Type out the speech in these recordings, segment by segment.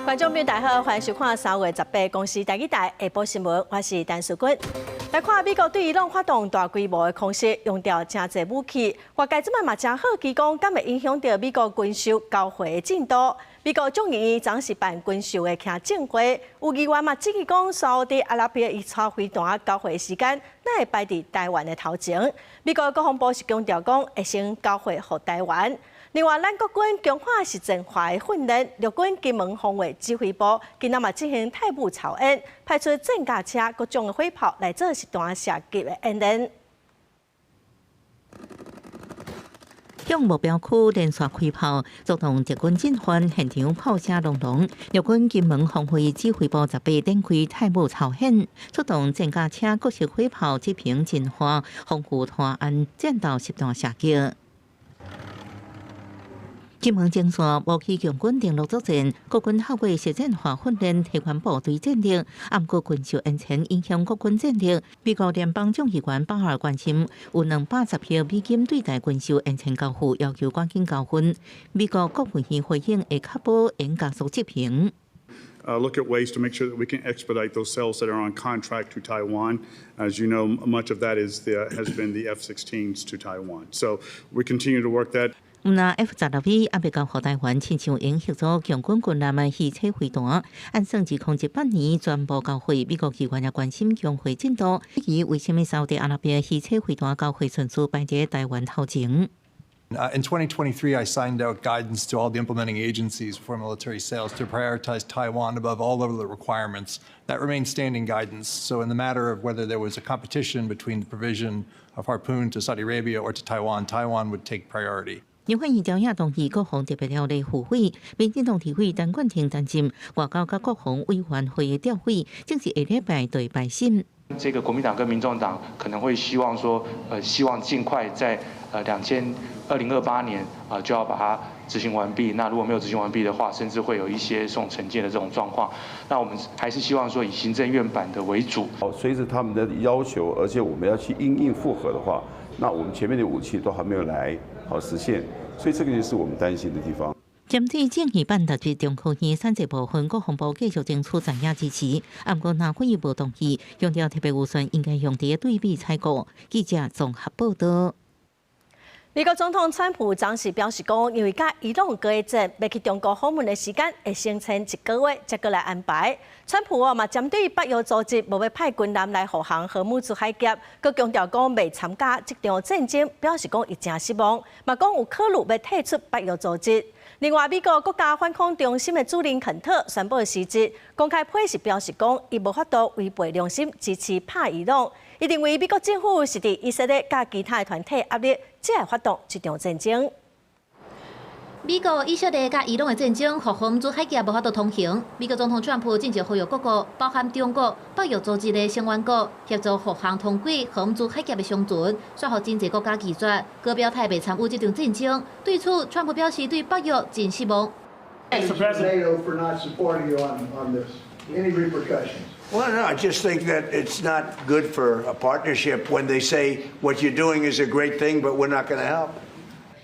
觀眾朋友大家好，歡迎收看3月18公視台語台下晡新聞，我是陳淑君。來看美國對伊朗發動大規模的空襲，用著誠濟武器，外界這擺嘛誠好奇講，敢會影響著美國軍售交貨的進度？美國眾議院昨是辦軍售的聽證會，有議員嘛質疑講，沙烏地阿拉伯伊車飛彈交貨的時間，哪會擺佇台灣的頭前？美國國防部是強調講，會先交貨予台灣。另外，咱國軍強化實戰化的訓練，陸軍金門防衛指揮部今仔嘛進行太武操演，派出戰甲車、各種的火炮來做實彈射擊的演練。向目標區連續開炮，出動敵軍進犯，現場炮聲隆隆。陸軍金門防衛指揮部十八展開太武操演，出動戰甲車、各式火炮執行陣化，防護台灣戰鬥實彈射擊。金門前線武器強軍登陸作戰，國軍透過實戰化訓練提懸部隊戰力，毋過軍售延遲影響國軍戰力。美國聯邦眾議員巴爾關心，有210億美金對台軍售延遲交付，要求趕緊交付。美國國務院回應會確保應加速執行。 Look at ways to make sure that we can expedite those sales that are on contract to Taiwan. As you know, much of that has been the F-16s to Taiwan. So we continue to work that. 毋但 F-16V 猶未交予台灣，親像𪜶協助強軍軍艦的魚叉飛彈，按算2018年全部交貨。美國議員也關心供貨進度，質疑為啥物沙烏地阿拉伯魚叉飛彈交貨順序擺佇台灣頭前。 In 2023, I signed out guidance to all the implementing agencies for military sales to prioritize Taiwan above all other requirements. That remains standing guidance. So in the matter of whether there was a competition between the provision of Harpoon to Saudi Arabia or to Taiwan, Taiwan would take priority. 立法院朝野同意國防特別條例付委，民進黨立委陳冠廷擔心外交佮國防委員會的調委，正是下禮拜就會排審。這個國民黨跟民眾黨可能會希望說，希望盡快在2028年啊就要把它執行完畢。那如果沒有執行完畢的話，甚至會有一些送懲戒的這種狀況。那我們還是希望說以行政院版的為主。好，隨着他們的要求，而且我們要去因應複核的話，那我們前面的武器都還沒有來好實現，所以這個就是我們擔心的地方。針對建議辦特別中科院產這部分，國防部繼續爭取在野支持，毋過立法院無同意，強調特別預算應該用佇對美採購。記者綜合報道。美國總統川普昨時表示講，因為佮伊朗過戰，欲去中國訪問的時間會先前一個月才閣來安排。川普哦嘛針對北約組織無欲派軍艦來護航荷姆茲海峽，閣強調講袂參加這場戰爭，表示講伊誠失望，嘛講有考慮欲退出北約組織。另外，美國國家反恐中心的主任肯特宣布辭職，公開批時表示講，伊無法度違背良心支持拍伊朗。伊認為美國政府是佇以色列佮其他的團體壓力，才會發動這場戰爭。美國、以色列佮伊朗的戰爭，予荷姆茲海峽無法度通行。美國總統川普進前呼籲各國，包含中國、北約組織的成員國，協助護航通過荷姆茲海峽的商船，煞予真濟國家拒絕，閣表態袂參與這場戰爭。對此，川普表示對北約真失望。 NATO for not supporting you on this. Any repercussions? Well, no, I just think that it's not good for a partnership when they say what you're doing is a great thing, but we're not going to help.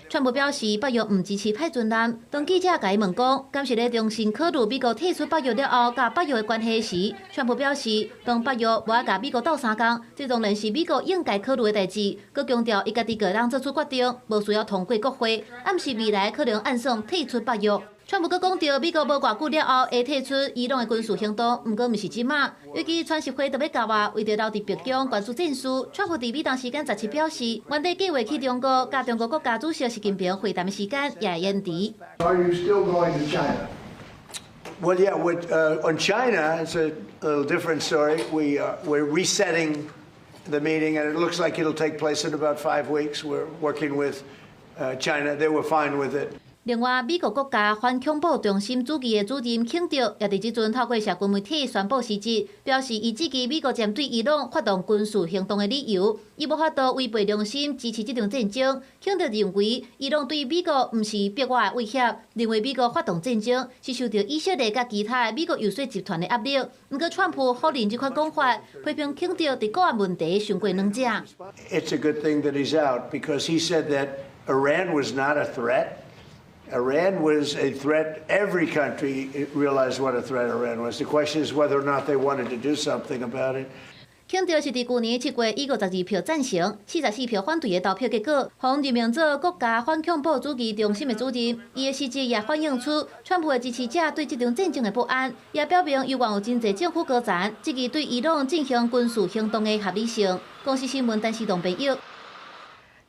川普表示，北約毋支持派軍艦。當記者共伊問講，敢是咧重新考慮美國退出北約了後，佮北約的關係時，川普表示，當北約無愛共美國鬥相共，這當然是美國應該考慮的代誌。閣強調，伊家己個人做出決定，無需要通過國會，暗示未來可能按算退出北約。川普閣講著，美國無偌久了後會退出伊朗的軍事行動，毋過毋是這馬。預計川習會就欲到啊，為著留佇白宮關注戰事，川普佇美東時間十七表示，原底計劃去中國，佮中國國家主席習近平會談的時間也會延遲。 Are you still going to China? Well, yeah. On China, it's a little different story. We're resetting the meeting, and it looks like it'll take place in about 5 weeks. We're working with China. They were fine with it. 另外，美國國家反恐怖中心主任的主任肯特也佇這陣透過社群媒體宣布辭職，表示伊質疑美國針對伊朗發動軍事行動的理由，伊無法度違背良心支持這場戰爭。肯特認為，伊朗對美國毋是必要的威脅，認為美國發動戰爭是受著以色列佮其他的美國遊說集團的壓力。毋過，川普否認這款講法，批評肯特佇國安問題傷過軟正。 It's a good thing that he's out because he said that Iran was not a threat. Iran was a threat. Every country realized what a threat Iran was. The question is whether or not they wanted to do something about it. 強調是佇舊年7月以52票贊成、44票反對的投票結果，予任命做國家反恐怖主義中心的主任。伊的辭職也反映出川普的支持者對這場戰爭的不安，也表明猶原有真濟政府高層質疑對伊朗進行軍事行動的合理性。公視新聞陳時棟編譯。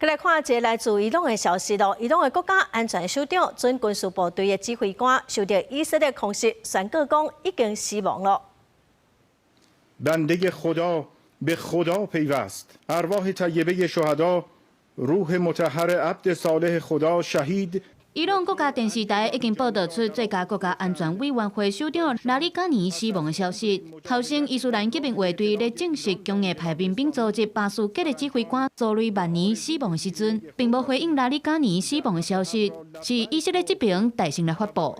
來看一個來自伊朗的消息咯，伊朗的國家安全首長、準軍事部隊的指揮官受到以色列空襲，宣告講已經死亡咯。 بنده خدا به خدا پیوست ارواح طیبه شهدا روح مطهر عبد صالح خدا شهید 伊朗國家電視台已經報道出最高國家安全委員會首長拉里加尼死亡的消息。頭先伊斯蘭革命衛隊咧證實強硬派民兵組織巴斯傑的指揮官蘇雷曼尼死亡的時陣，並無回應拉里加尼死亡的消息，是以色列這邊代先來發布。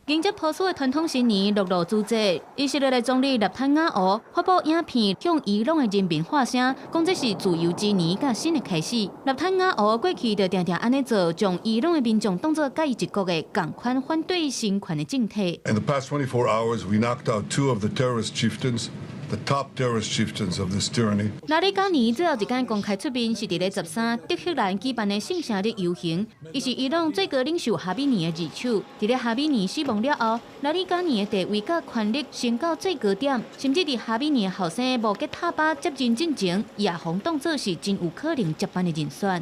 迎接波斯的傳統新年陸路主祭，以色列的總理納坦雅胡發布影片向伊朗的人民發聲，講這是自由之年佮新的開始。納坦雅胡過去就定定按呢做，將伊朗的民眾當做佮伊一國的仝款反對神權的政體。 In the past 24 hours, we knocked out two of the terrorist chieftains. The top terrorist chieftains of this tyranny. 拉里加尼最後一擺公開出面是佇咧13德黑蘭舉辦的聖城日遊行，伊是伊朗最高領袖哈米尼的二手。佇咧哈米尼死亡了後，拉里加尼的地位佮權力升到最高點，甚至佇哈米尼的後生穆傑塔巴接任進前，也予當做是真有可能接班的人選。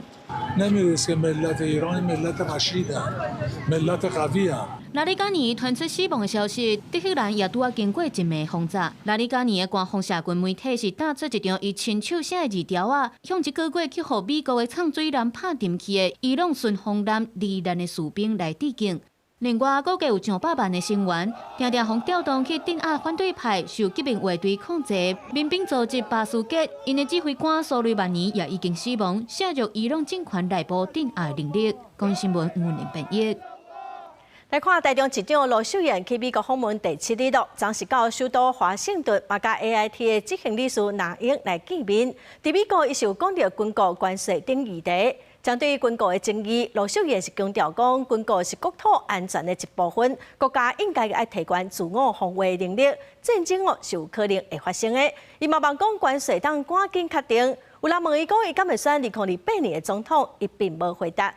نمی‌دونست که ملت ایران ملت رشیدن ملت قوی 拉里加尼傳出死亡的消息，德黑蘭也拄仔經過一暝轟炸。拉里加尼的官方社群媒體是打出一張伊親手寫的字條仔，向這個月去予美國的藏水艦拍沉去的伊朗順風艦罹難的士兵來致敬。另外，估計有上百萬的成員，定定予調動去鎮壓反對派，受革命衛隊控制民兵組織巴斯傑，𪜶的指揮官蘇雷曼尼也已經死亡，削弱伊朗政權內部鎮壓能力。公視新聞吳林編譯。來看台中市長盧秀燕去美國訪問第七日咯，昨是到首都華盛頓，嘛佮 AIT 的執行理事藍鷹來見面。佇美國，伊是有講著軍購關稅等議題。針對軍購的爭議，盧秀燕是強調講，軍購是國土安全的一部分，國家應該愛提懸自我防衛能力，戰爭哦是有可能會發生的。伊嘛望講關稅當趕緊確定。有人問伊講，伊敢會選2028年的總統，伊並無回答。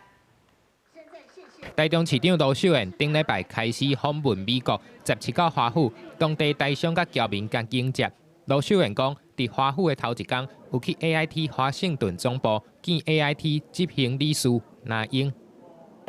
台中市長盧秀燕頂禮拜開始訪問美國，17到華府，當地台商佮僑民共迎接。盧秀燕講，佇華府的頭一工，有去 AIT 華盛頓總部見 AIT 執行理事藍鷹。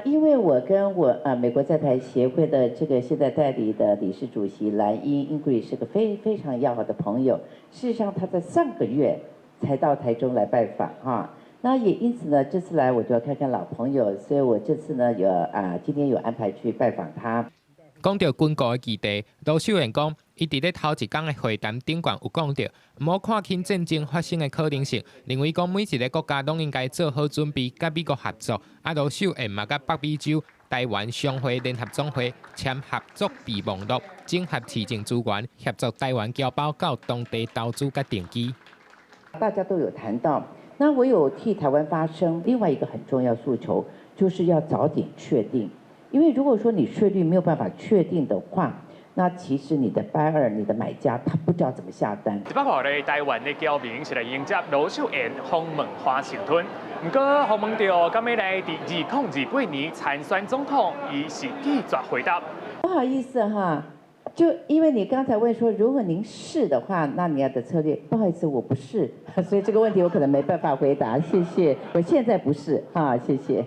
因為我跟我啊美國在台協會的這個現在代理的理事主席藍鷹英貴是個非非常要好的朋友。事實上，他在上個月才到台中來拜訪哈。那也因此呢，這次來我就要看看老朋友，所以我這次呢有啊今天有安排去拜訪他。講到軍購的議題，盧秀燕講，伊佇咧頭一工的會談頂懸有講著，毋好看輕戰爭發生的可能性，認為講每一个國家攏應該做好準備，佮美國合作。啊，盧秀燕嘛佮北美洲台灣商會聯合總會簽合作備忘錄，整合市政資源，協助台灣僑胞到當地投資佮定居。大家都有談到，那我有替台灣發聲。另外一個很重要訴求，就是要早點確定。因為如果說你稅率沒有辦法確定的話，那其實你的 buyer、你的買家，他不知道怎麼下單。100外个台灣的僑民是來迎接盧秀燕訪問華盛頓，毋過訪問著敢欲來佇2028年參選總統，伊是拒絕回答。不好意思哈，就因為你剛才問說，如果您是的話，那你要的策略，不好意思，我不是，所以這個問題我可能沒辦法回答，謝謝。我現在不是，哈，謝謝。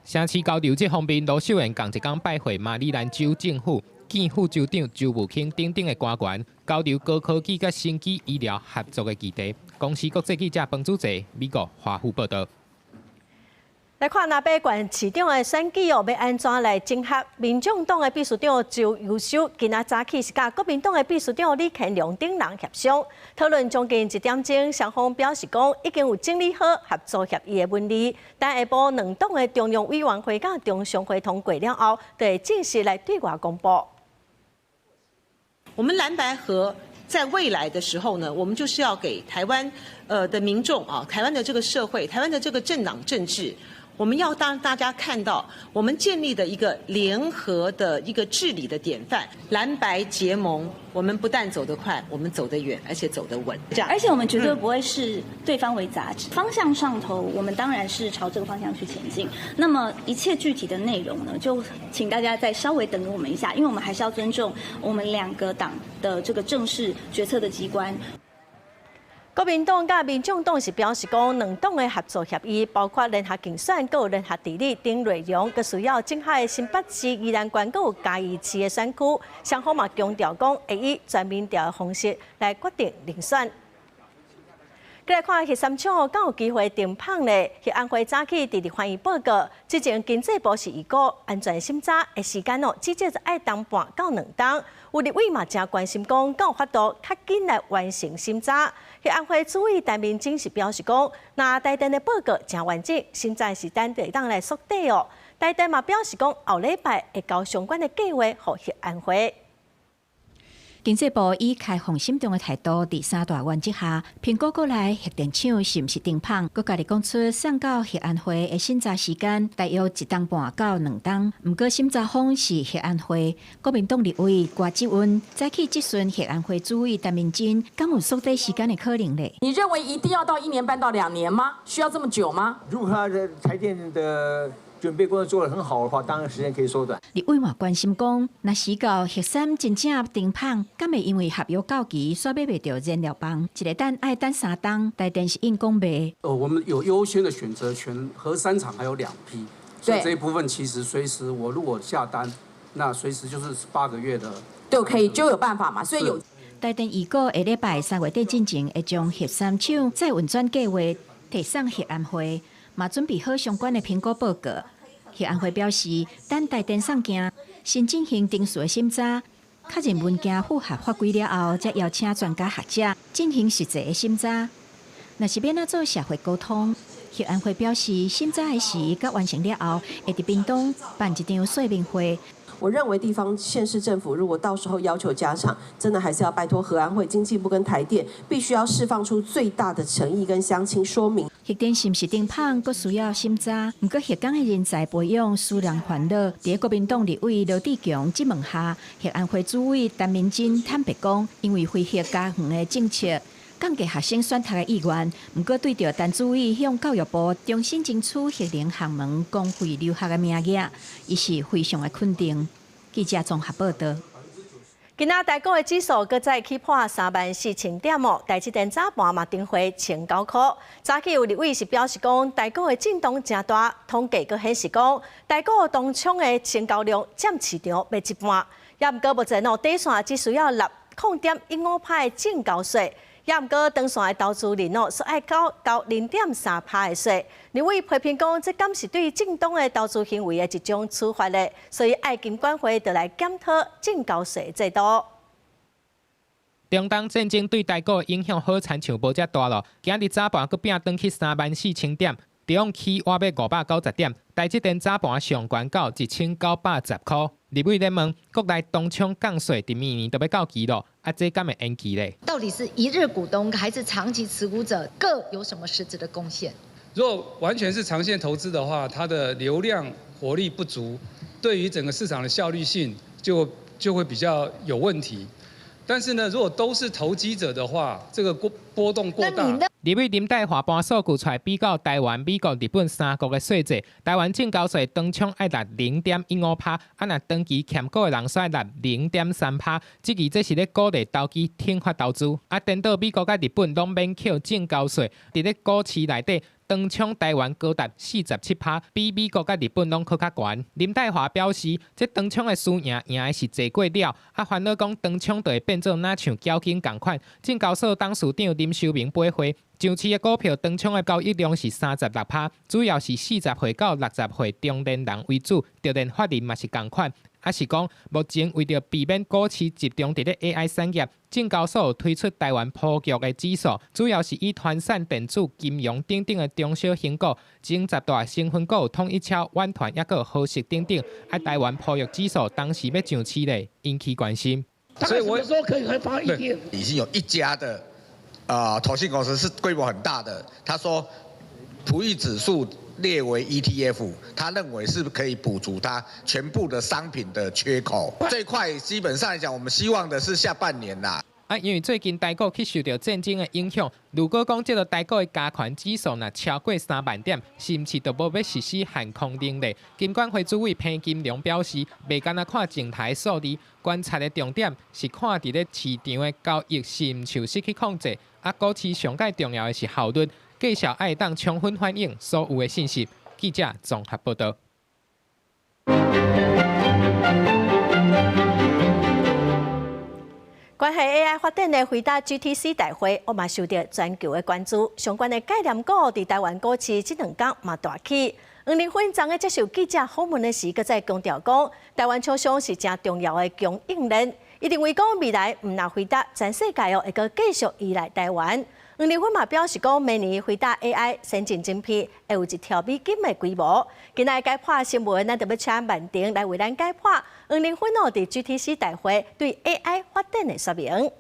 城市交流這方面，盧秀燕仝一工拜會馬里蘭州政府，見副州長周武卿等等的官員，交流高科技佮生技醫療合作的議題。公視國際記者彭祖澤，美國華府報道。來看藍白縣市長的選舉哦，欲按怎來整合？民眾黨的秘書長周祐修今仔早起是佮國民黨的秘書長李乾龍等人協商，討論將近一點鐘，雙方表示講已經有整理好合作協議的文字，等下晡兩黨的中央委員會佮中常會通過了後，就會正式來對外公布。我們藍白合在未來的時候呢，我們就是要給台灣的民眾啊，台灣的這個社會，台灣的這個政黨政治。我們要讓大家看到，我們建立的一個聯合的一個治理的典範，藍白結盟，我們不但走得快，我們走得遠，而且走得穩。這樣，而且我們絕對不會視對方為雜質。方向上頭，我們當然是朝這個方向去前進。那麼一切具體的內容呢，就請大家再稍微等我們一下，因為我們還是要尊重我們兩個黨的這個正式決策的機關。國民黨佮民眾黨是表示講，兩黨的合作協議包括聯合競選、閣有聯合治理等內容，閣需要整合新北市、宜蘭縣閣有嘉義市的選區，雙方嘛強調講，會以全民調的方式來決定遴選。閣來看核三廠敢有機會停麭咧？核安會早起佇立法院報告，之前經濟部是預估安全審查的時間哦，至少愛一冬半到兩冬。有立委嘛誠關心講，敢有法度較緊來完成審查？核安會主委陳明真是表示講，若台電的報告誠完整，審查時間就會當來縮短哦。台電嘛表示講，後禮拜會交相關的計劃予核安會。經濟部以開放慎重的態度，佇三大原則下評估國內核電廠是毋是停麭。閣家己講出送到核安會的審查時間大約一冬半到兩冬。毋過審查方是核安會，國民黨立委郭志溫早起質詢核安會主委陳明真，敢有縮短時間的可能咧？你認為一定要到一年半到2年嗎？需要這麼久嗎？如果他的台電的準備工作做得很好的話，當然時間可以縮短。立委嘛關心講，若時到核三真正停麭，敢會因為合約到期，煞買袂著燃料棒，一下等愛等3冬，台電是應講袂。我們有優先的選擇權，核三廠還有兩批，所以這一部分其實隨時我如果下單，那隨時就是8個月的，就可以就有辦法嘛，所以有。台電預估下禮拜3月底進前會將核三廠再運轉計劃提送核安會，嘛準備好相關的評估報告。核安會表示，等台電送件，先進行程序的審查，確認文件符合法規了後，才邀請專家學者進行實際的審查。若是欲按怎做社會溝通，核安會表示，審查的時佮完成了後，會佇屏東辦一場說明會。我認為地方縣市政府如果到時候要求加廠，真的還是要拜託核安會、經濟部跟台電，必須要釋放出最大的誠意跟鄉親說明。核電是毋是停麭，閣需要審查。毋過核工的人才培養使人煩惱。佇國民黨立委羅智強質問下，核安會主委陳明真坦白講，因為非核家園的政策，降低學生選讀的意願。毋過對著陳主委向教育部重新爭取核能學門公費留學的名額，伊是非常的肯定。記者綜合報道。今仔台股的指數閣再起破34,000點哦，台積電早盤嘛重回1,900箍。早起有立委是表示講，台股的震盪誠大，統計閣顯示講，台股當沖的成交量佔市場欲一半。也毋過目前哦，短線只需要納0.15%的證交稅，也毋過長線的投資人哦，煞愛交0.3%的稅。立委批評講，這敢是對正當的投資行為的一種處罰咧？所以愛金管會就來檢討證交稅制度。中東戰爭對台股影響好親像無遮大囉。今日早盤閣拼轉去34,000點，中起倚欲590點。台積電早盤上懸到1,910箍。立委咧問，國內當沖降稅佇明年就欲到期囉，啊，這敢會延期咧？到底是一日股東還是長期持股者各有什麼實質的貢獻？如果完全是長線投資的話，它的流量活力不足，對於整個市場的效率性就會比較有問題。但是呢，如果都是投機者的話，這個波動過大。立委林岱樺搬數據出來比較台灣、美國、日本三國的稅制，台灣證交稅當沖愛納0.15%，啊若長期持股的人煞愛納0.3%，質疑這是咧鼓勵投機、懲罰投資。啊，顛倒美國佮日本攏免扣證交稅，佇咧股市內底，當沖台灣高達47%，比美國佮日本攏閣較懸。林岱樺表示，這當沖的輸贏贏的是坐過了，啊煩惱講當沖就會變做若像繳金仝款。證交所董事長林修明掰話，上市的股票當沖的交易量是36%，主要是40歲到60歲中年人為主，就連法人嘛是仝款。啊是講，目前為著避免股市集中佇咧 AI 產業，證交所推出台灣普育的指數，主要是以傳產、電子、金融等等的中小型股，前十大成分股統一超、遠傳，抑閣好食等等。啊，台灣普育指數當時欲上市咧，引起關心。所以我說可以開發一點。已經有一家的投信公司是規模很大的，他說璞玉指數列為 ETF，他認為是可以補足它全部的商品的缺口。這塊基本上來講，我們希望的是下半年啦。啊，因為最近台股去受著戰爭的影響，如果講這个台股的加權指數若超過3萬點，是毋是就無欲實施限空令咧？金管會主委彭金龍表示，袂干焦看靜態數字，觀察的重點是看佇咧市場的交易是毋受失去控制。啊，股市上蓋重要的是效率，繼續愛當充分反映所有的信息。記者綜合報道。關係 AI 發展的輝達 GTC 大會，我嘛受著全球的關注。相關的概念股佇台灣股市這兩工嘛大起。黃仁勳昨昏接受記者訪問的時，閣再強調講，台灣廠商是誠重要的供應鏈。伊認為講未來毋但輝達，全世界哦會閣繼續依賴台灣。黃仁勳嘛表示講，明年輝達 AI 先進晶片會有1兆美金的規模。今仔解破新聞，咱就欲請曼婷來為咱解破黃仁勳哦，佇 GTC 大會對 AI 發展的說明。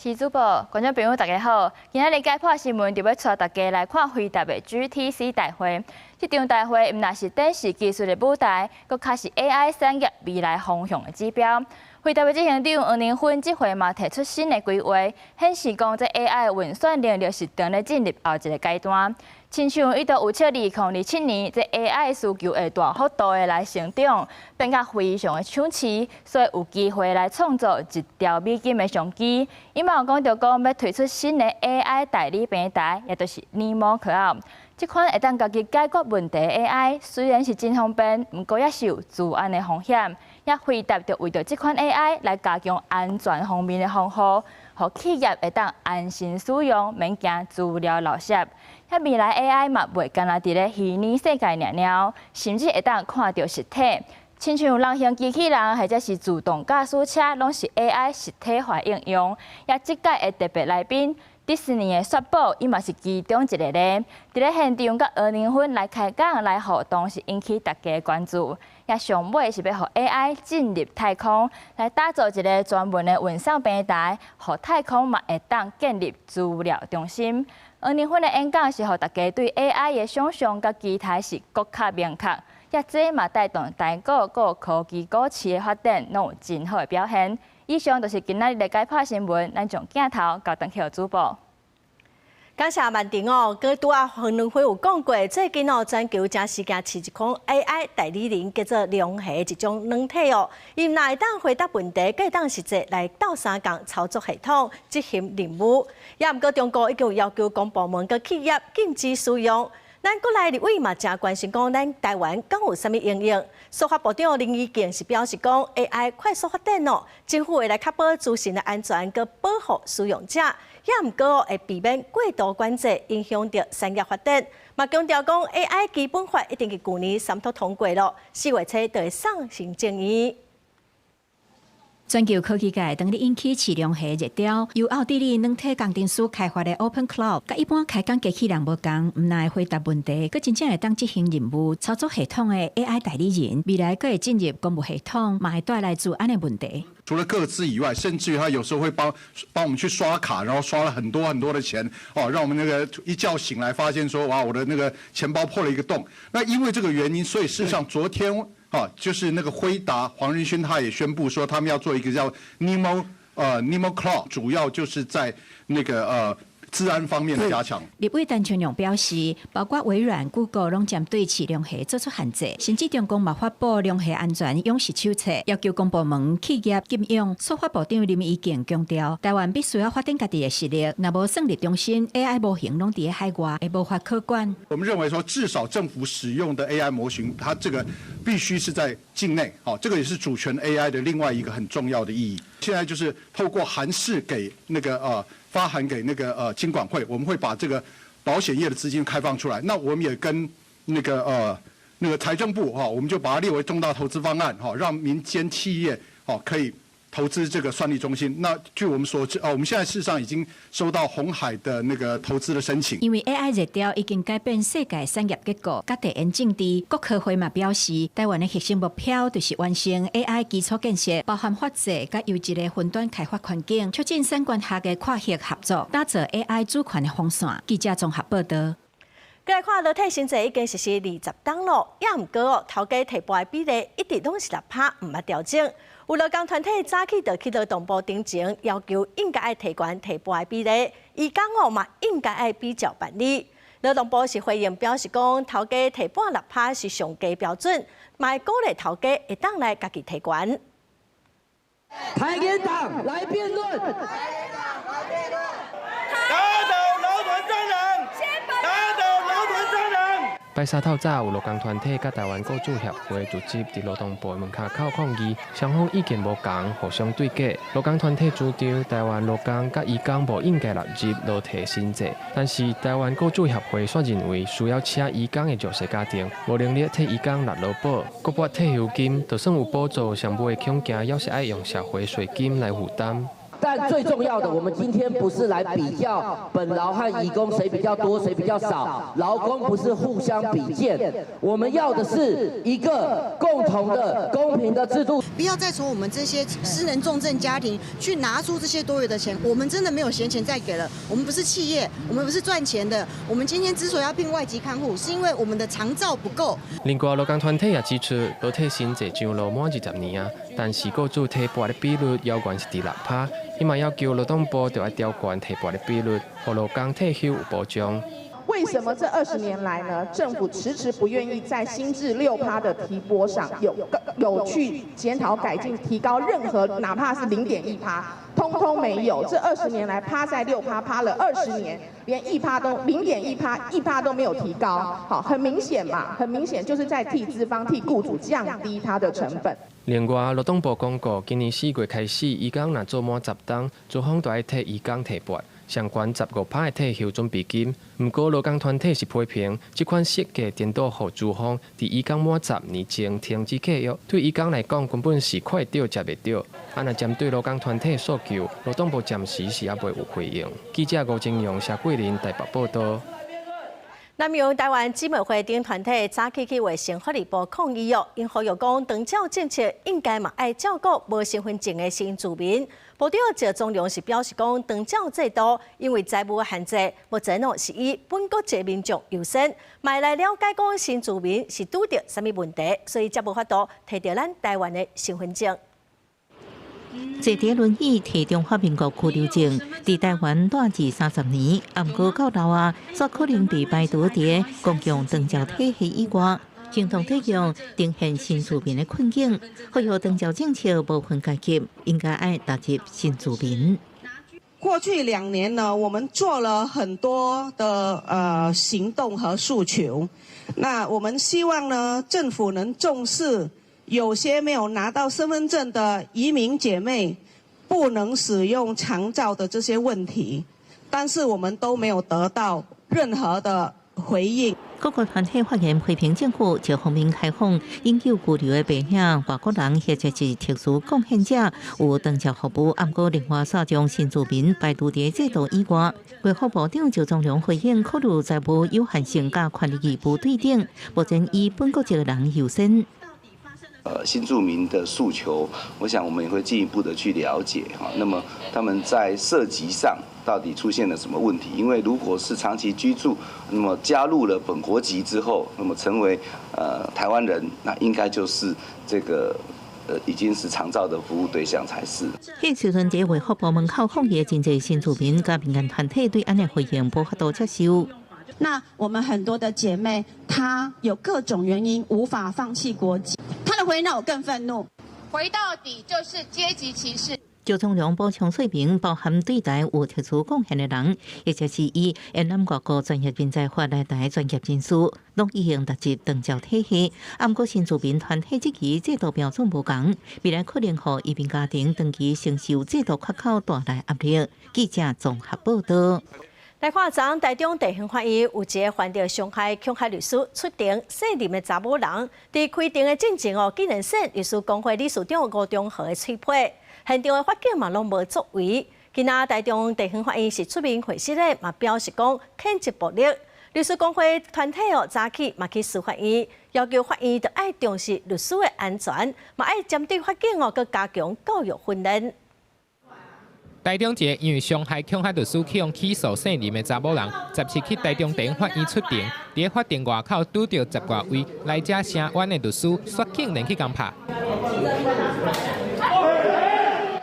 是主播，觀眾朋友大家好，今仔日解破新聞就欲帶大家來看輝達的 GTC 大會。這場大會毋但是展示技術的舞台，閣較是 AI 產業未來方向的指標。輝達的執行長黃仁勳這回嘛提出新的規劃，顯示講這 AI 運算能力是正咧進入後一个階段。親像伊就預測2027年，這 AI 需求會大幅度的來成長，變甲非常的搶市，所以有機會來創造1兆美金的商機。伊嘛有講著講欲推出新的 AI 代理平台，也就是 NeMo Cloud。這款會當家己解決問題的 AI，雖然是真方便，毋過也是有資安的風險。也輝達就為著這款 AI 來加強安全方面的防護，予企業會當安心使用，免驚資料漏洩。遐未來 AI 嘛袂干焦佇咧虛擬世界爾爾，甚至會當看著實體，親像人形機器人或者是自動駕駛車，攏是 AI 實體化應用。也這屆的特別來賓，迪士尼的雪寶，伊嘛是其中一个咧。佇咧現場佮黃仁勳來開講來互動，是引起大家的關注。也上尾是欲予 AI 進入太空，來打造一个專門的運送平台，予太空嘛會當建立資料中心。黃仁勳的演講是予大家對 AI 的想像佮期待是閣較明確，也這嘛帶動台股閣科技股市的發展，攏有真好的表現。以上就是今仔日的解破新聞，咱將鏡頭交轉去予主播。感謝曼婷哦，閣拄仔黃仁勳有講過，最近哦，全球誠時間飼一款 AI 代理人，叫做龍蝦一種軟體哦，伊毋但會當回答問題，閣會當實際來鬥相共操作系統執行任務。也毋過中國已經有要求公部門佮企業禁止使用。咱國內立委嘛誠關心講，咱台灣敢有啥物應用？司法部長林宜敬是表示講，AI 快速發展哦，政府會來確保資訊的安全，佮保護使用者，也毋過會避免過度管制，影響著產業發展。嘛強調講，AI 基本法已經佇舊年三讀通過囉，4月初就會送行政院。全球科技界當咧引起飼龍蝦熱潮，由奧地利軟體工程師開發的 OpenClaw，佮一般開講機器人無仝，毋但會回答問題，閣真正會當執行任務、操作系統的 AI 代理人，未來閣會進入公務系統，嘛會帶來資安的問題。除了個資以外，甚至於他有時候會幫幫我們去刷卡，然後刷了很多很多的錢，哦，讓我們那個一覺醒來發現說，哇，我的那個錢包破了一個洞。那因為這個原因，所以事實上昨天。啊，就是那個輝達黃仁勳，他也宣布說，他們要做一個叫 NeMo Cloud，主要就是在那個資安方面的加強。立委陳清龍表示，包括微軟、Google 攏針對飼龍蝦做出限制，甚至中共嘛發布龍蝦安全演習手冊，要求公部門企業禁用。司法部長林宜敬強調，台灣必須要發展家己的實力，若無算力中心 AI 模型攏佇海外，會無法可管。我們認為說，至少政府使用的 AI 模型，它這個必須是在境內，好，這個也是主權 AI 的另外一個很重要的意義。現在就是透過函釋給那個發函給那個金管會，我們會把這個保險業的資金開放出來。那我們也跟那個財政部哈，我們就把它列為重大投資方案哈，讓民間企業哦可以投資這個算力中心。那據我們所知，哦，我們現在事實上已經收到鴻海的那個投資的申請。因為 AI 熱潮已經改變世界產業結構，佮地緣政治。國科會嘛表示，台灣的核心目標就是完成 AI 基礎建設，包含法制佮優質的雲端開發環境，促進產官學的跨域合作，打造 AI 主權的防線。記者綜合報導。閣來看勞退新制已經實施20冬咯，猶毋過哦，頭家提撥的比例一直攏是6%，毋捌調整。有勞工團體早起就去勞動部頂前，要求應該愛提懸提撥的比例，移工哦嘛應該愛比照辦理。勞動部是回應表示講，頭家提撥6%是上低標準，嘛會鼓勵頭家會當來家己提懸。台聯黨來辯論。打倒勞團蟑螂！打倒勞團蟑螂！拜三透早，有勞工團體佮台灣雇主協會組織佇勞動部門跤口抗議，雙方意見無仝，互相對決。勞工團體主張台灣勞工佮移工無應該納入勞退新制，但是台灣雇主協會卻認為需要請移工的弱勢家庭，無能力替移工納勞保，閣撥退休金，就算有補助，上尾恐驚猶是愛用社會稅金來負擔。但最重要的，我們今天不是來比較本勞和移工誰比較多，誰比較少。勞工不是互相比賤，我們要的是一個共同的、公平的制度。不要再從我們這些失能重症家庭去拿出這些多餘的錢，我們真的沒有閒錢再給了。我們不是企業，我們不是賺錢的。我們今天之所以要聘外籍看護，是因為我們的長照不夠。另外，勞工團體也指出，勞退新制上路滿20年啊，但是雇主提撥的比率猶原是佇6%。伊嘛要求勞動部著愛調懸提撥的比率，予勞工退休有保障。為什麼這20年來呢？政府遲遲不願意在新制6%的提撥上有去檢討改進、提高任何哪怕是0.1%，通通沒有。這二十年來趴在六趴趴了二十年，連1%都0.1%1%都沒有提高。好，很明顯嘛，很明顯就是在替資方、替雇主降低他的成本。另外，勞動部公告，今年4月開始，移工若做滿10冬，資方就愛替移工提撥上懸15%的退休準備金。毋過，勞工團體是批評，這款設計顛倒予資方佇移工滿10年前停止契約，對移工來講根本是看會著食袂著。啊，若針對勞工團體訴求，勞動部暫時是猶未有回應。記者吳金陽、謝桂林台北報道。南洋台灣姊妹會等團體早起去衛生福利部抗議哦，𪜶呼籲講，長照政策應該嘛愛照顧無身份證的新住民。部長趙宗良是表示講，長照制度因為財務限制，目前哦是以本國籍民眾優先，嘛來了解講新住民是拄著啥物問題，所以才無法度提著咱台灣的身份證。坐佇輪椅提中華民國居留證，佇台灣蹛二三十年，毋過到老啊，煞可能被排除佇公共長照體系以外，行動對象呈現新住民的困境。呼籲長照政策無分階級，應該愛納入新住民。過去2年呢，我們做了很多的行動和訴求。那我們希望呢，政府能重視有些沒有拿到身份證的移民姐妹不能使用長照的這些問題，但是我們都沒有得到任何的回應。各個團體發言批評政府這方面開放永久居留的白領外國人或者是特殊貢獻者有長照服務，毋過另外煞將新住民排除佇制度以外。衛福部長趙宗良回應，考慮財務有限性佮權利義務對等，目前以本國籍的人優先。新住民的訴求，我想我們也會進一步的去了解哈。那麼他們在設籍上到底出現了什麼問題？因為如果是長期居住，那麼加入了本國籍之後，那麼成為台灣人，那應該就是這個已經是長照的服務對象才是。彼時陣佇衛福部門口抗議真濟新住民佮民間團體對按呢回應無法度接受。那我們很多的姐妹，她有各種原因無法放棄國籍，她的回應讓我更憤怒。回到底就是階級歧視。趙宗良補充說明，包含對台有特殊貢獻的人，或者是以延攬外國專業人才法來台專業人士，攏已經納入長照體系。毋過新住民團體質疑制度標準無仝，未來可能予移民家庭長期承受制度缺口帶來壓力。記者綜合報道。來看，昨昏台中地方法院有一个犯著傷害恐嚇律師出庭卸任的查某人，佇開庭的進前哦，竟然扇律師公會理事長吳中和的喙皮，現場的法警嘛攏無作為。今仔台中地方法院是出面會審的，嘛表示講譴責暴力。律師公會團體哦，早起嘛去司法院，要求法院著愛重視律師的安全，嘛愛針對法警哦，閣加強教育訓練。台台中一个因為傷害恐嚇律師去予起訴姓林的查某人，17去台中地法院出庭，佇咧法庭外口拄著十外位來遮聲援的律師，煞竟然去共拍。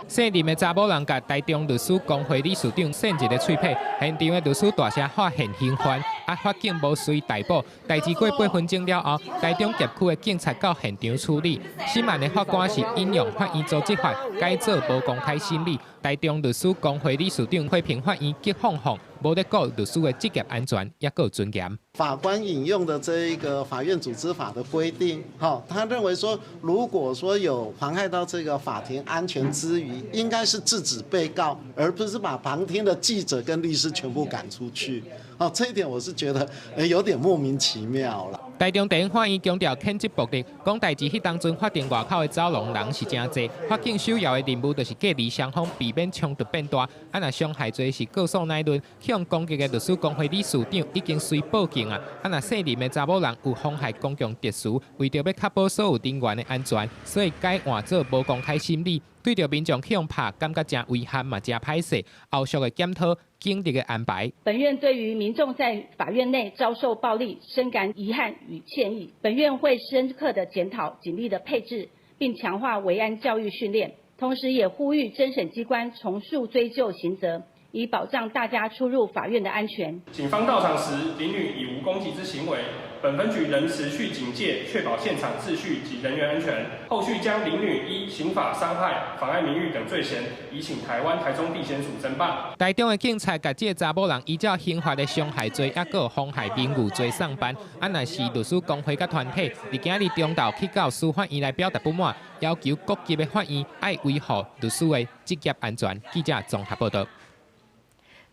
姓林的查某人共台中律師公會理事長扇一个喙䫌，現場的律師大聲喊現行犯，啊法警無隨逮捕。代誌過8分鐘了後，台中協區的警察到現場處理。審案的法官是引用法院組織法，改做無公開審理。台中律師公會理事長批評法院激放放，無咧顧律師的職業安全，抑閣有尊嚴。法官引用的這一個法院組織法的規定，他認為說，如果說有妨害到這個法庭安全之餘，應該是制止被告，而不是把旁聽的記者跟律師全部趕出去。哦，這一點我是覺得有點莫名其妙了。台中地法院強調譴責暴力，講代誌彼當陣法庭外口的走廊人是誠濟，法警首要的任務就是隔離雙方，避免衝突變大。啊，若傷害罪是告訴乃論，去予攻擊的律師公會理事長已經隨報警啊。啊，若姓林的查某人有妨害公共秩序，為著欲確保所有人員的安全，所以改換做無公開審理。對著民眾去予拍，感覺誠遺憾嘛，誠歹勢。後續的檢討警力的安排。本院對於民眾在法院內遭受暴力，深感遺憾與歉意。本院會深刻的檢討警力的配置，並強化維安教育訓練，同時也呼籲偵審機關從速追究刑責，以保障大家出入法院的安全。警方到場時，林女已無攻擊之行為。本分局仍持續警戒，確保現場秩序及人員安全。後續將林女依刑法傷害、妨礙名譽等罪嫌，移請台灣台中地檢署偵辦。台中的警察共這个查某人依照刑法的傷害罪，抑閣有妨害名譽罪送辦。啊，若是律師公會佮團體，佇今日中晝去到司法院來表達不滿，要求各級的法院愛維護律師的職業安全。記者綜合報導。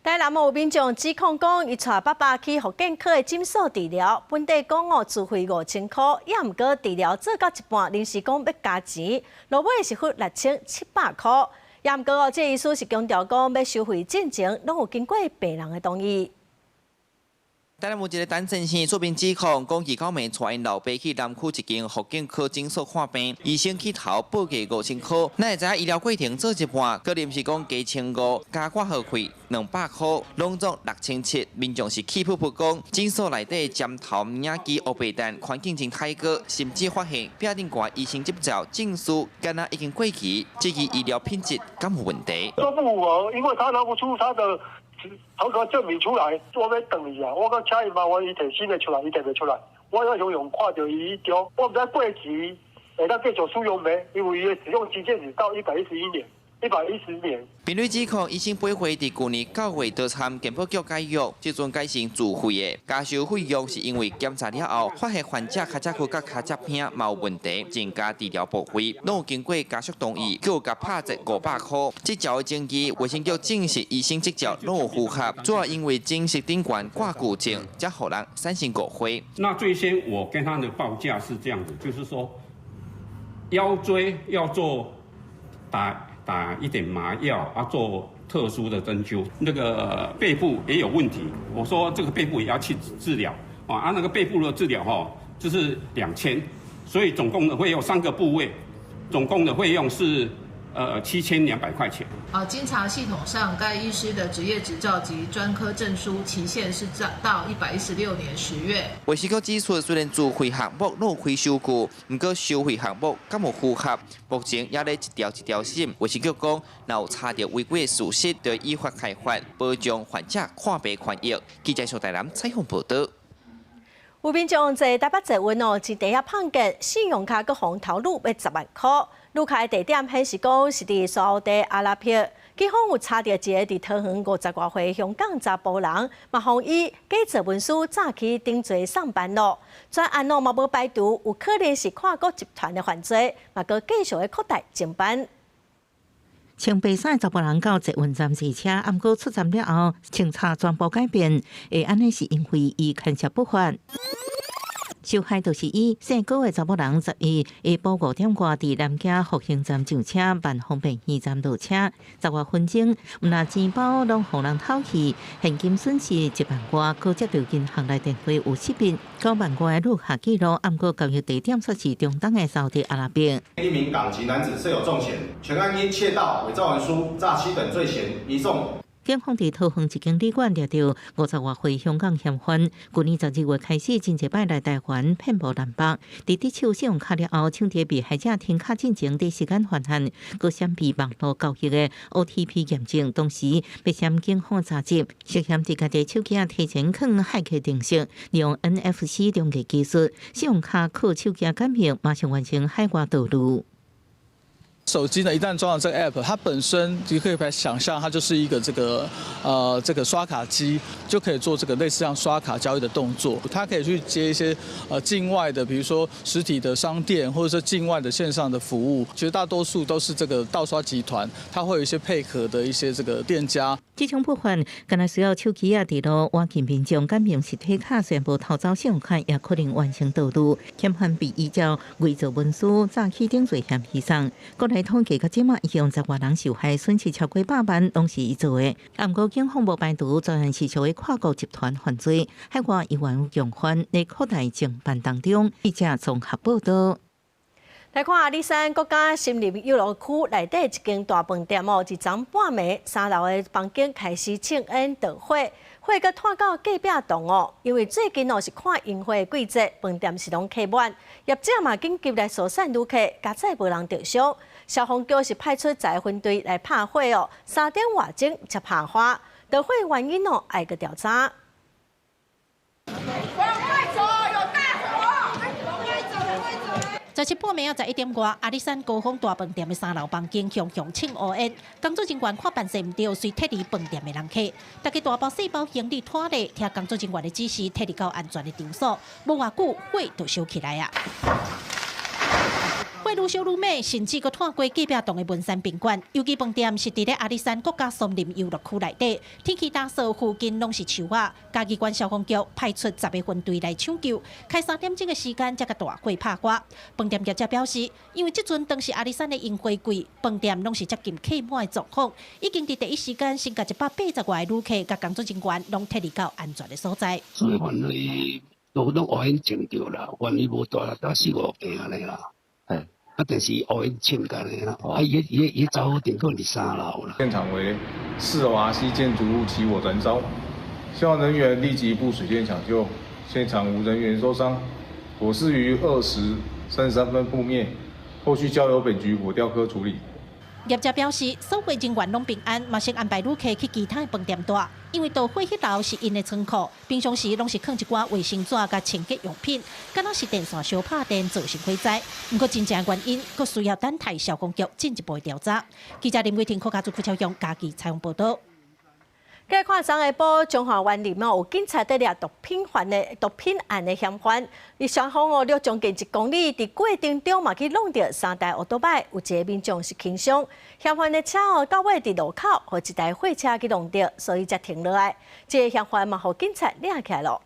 台南有民眾指控講，伊帶爸爸去復健科的診所治療，本底講哦自費5000箍，也毋過治療做到一半，臨時講欲加錢，落尾是付6700箍。也毋過哦，這個醫師是強調講，欲收費進前，攏有經過病人的同意。台南有一个陳先生出面指控，講伊九暝帶𪜶老爸去南區一間復健科診所看病，醫生起頭報價5000箍，哪會知影醫療過程做一半，閣臨時講加1500，加掛號費200箍，攏總6700。民眾是氣噗噗講，診所內底針頭、影機、烏白單，環境真歹過，甚至發現壁頂掛醫生執照證書，敢若已經過期，這個醫療品質敢有問題？都不符合，因為他拿不出他的合格證明出來，我欲轉伊啊！我閣請伊麻煩伊提新的出來，伊提袂出來。我要雄雄看著伊彼張，我毋知過期會當繼續使用袂，因為伊的使用期限只到111年。110年。病例指控醫生背會佇舊年9月就參健保局解約，這陣改成自費的，加收費用是因為檢查了後發現患者跤脊骨佮跤脊片嘛有問題，增加治療部費，攏有經過家屬同意，閣有共拍折500箍。這條的證據，衛生局證實醫生執照攏有符合，主要因為診室頂懸掛舊證，才予人產生誤會。那最先我跟他的報價是這樣子，就是說腰椎要做打一點麻藥啊，做特殊的針灸，那個背部也有問題。我說這個背部也要去治療啊，那個背部的治療吼，就是2000，所以總共的費用三個部位，總共的費用是7200塊錢。啊，經查系統上，該醫師的職業執照及專科證書期限是在到116年10月。衛生局指出，雖然自費項目攏有開收據，毋過收費項目敢有符合，目前也咧一條一條審。衛生局講，若有查著違規的事實，就依法開罰，保障患者看病權益。記者蘇台南採訪報導。有民眾坐台北捷運哦，佇地下碰見信用卡閣予偷擄欲10萬箍。擄卡的地點顯示講是佇沙烏地阿拉伯，警方有查著一個佇桃園50外歲香港查埔人，嘛予伊假做文書早起頂濟上班咯。專案哦嘛無排除有可能是跨國集團的犯罪，嘛閣繼續咧擴大偵辦。穿白衫的查埔人到捷運站坐車，毋過出站了後，穿插全部改變，會按呢是因為伊牽涉不法。受害就是伊姓高的查某人，11下晡5點外佇南京復興站上車，萬方便園站落車，10外分鐘，毋但錢包攏予人偷去，現金損失1萬外，閣接著銀行來電話有識別9萬外的錄下記錄，毋過交易地點卻是中東的沙特阿拉伯。一名港籍男子設有重嫌，全案因竊盜、偽造文書、詐欺等罪嫌移送。警方佇桃園一間旅館掠著50外歲香港嫌犯，舊年12月開始，真濟擺來台灣遍佈南北。佇得手信用卡了後，搶佇被害者停卡進前佇時間犯案，閣閃避網路交易的 OTP 驗證，同時被嫌警方查緝，涉嫌佇家己手機仔提前囥駭客程式，利用 NFC 中介技術，信用卡靠手機感應，馬上完成海外盜錄。手機呢，一旦裝了這個 app，它本身你可以來想象，它就是一個這個刷卡機，就可以做這個類似像刷卡交易的動作。它可以去接一些境外的，比如說實體的商店，或者說境外的線上的服務。絕大多數都是這個盜刷集團，它會有一些配合的一些這個店家。這種部分，敢若需要手機仔佇路倚近民眾感應實體卡，雖然無偷走信用卡，也可能完成盜錄。嫌犯被依照偽造文書、詐欺等罪嫌移送。國內統計到這馬已經10外人受害，損失超過100萬，攏是伊做的。毋過警方無排除專案是屬於跨國集團犯罪，海外猶原有共犯，咧擴大偵辦當中。記者綜合報道。來看阿里山國家森林遊樂區內底一間大飯店哦，一昨半暝三樓的房間開始衝煙著火，火閣湠到隔壁棟哦。因為最近哦是看櫻花的季節，飯店是攏客滿，業者嘛緊急來疏散旅客，佳哉無人著傷。消防局是派出10個分隊來拍火哦，3點外鐘才拍花，著火原因哦愛閣調查。快走！有大火！快走！快走！17半暝仔11點外，阿里山高峰大飯店的三樓房間熊熊衝烏煙，工作人員看辦勢毋對，隨撤離飯店的人客，大家大包細包行李拖咧，聽工作人員的指示，撤離到安全的場所。無偌久，火就燒起來啊！火愈燒愈猛，甚至閣湠過隔壁棟的文山賓館。尤其飯店是佇咧阿里山國家森林遊樂區內底，天氣焦燥，附近攏是樹仔。嘉義縣消防局派出10個分隊來搶救，開3點鐘的時間才共大火拍掛。飯店業者表示，因為這陣當是阿里山的櫻花季，飯店攏是接近客滿的狀況，已經佇第一時間先共180外個旅客佮工作人員攏撤離到安全的所在。所以原來都攏烏煙衝著啦，原來無大大四五間按呢啦。啊，但是烏煙衝干的啦，啊，伊著火點可能佇三樓啦。現場為4樓 RC 建築物起火燃燒，消防人員立即布水電搶救，現場無人員受傷，火勢於2時33分撲滅，後續交由本局火調科處理。業者表示，所有人員攏平安，嘛先安排旅客去其他的飯店蹛，因為著火彼樓是𪜶的倉庫，平常時攏是囥一寡衛生紙佮清潔用品，敢若是電線相拍電造成火災。毋過真正原因，閣需要等待消防局進一步調查。記者林偉婷、柯家祖、柯超勇，嘉義採訪報導。繼續看昨下晡，彰化員林哦，有警察佇掠毒品犯的毒品案的嫌犯，伊雙方哦，掠將近1公里，佇過程中嘛去挵著三台歐多擺，有一個民眾是輕傷。嫌犯的車哦，到尾佇路口，予一台貨車去挵著，所以才停落來。這個嫌犯嘛，予警察掠起來囉。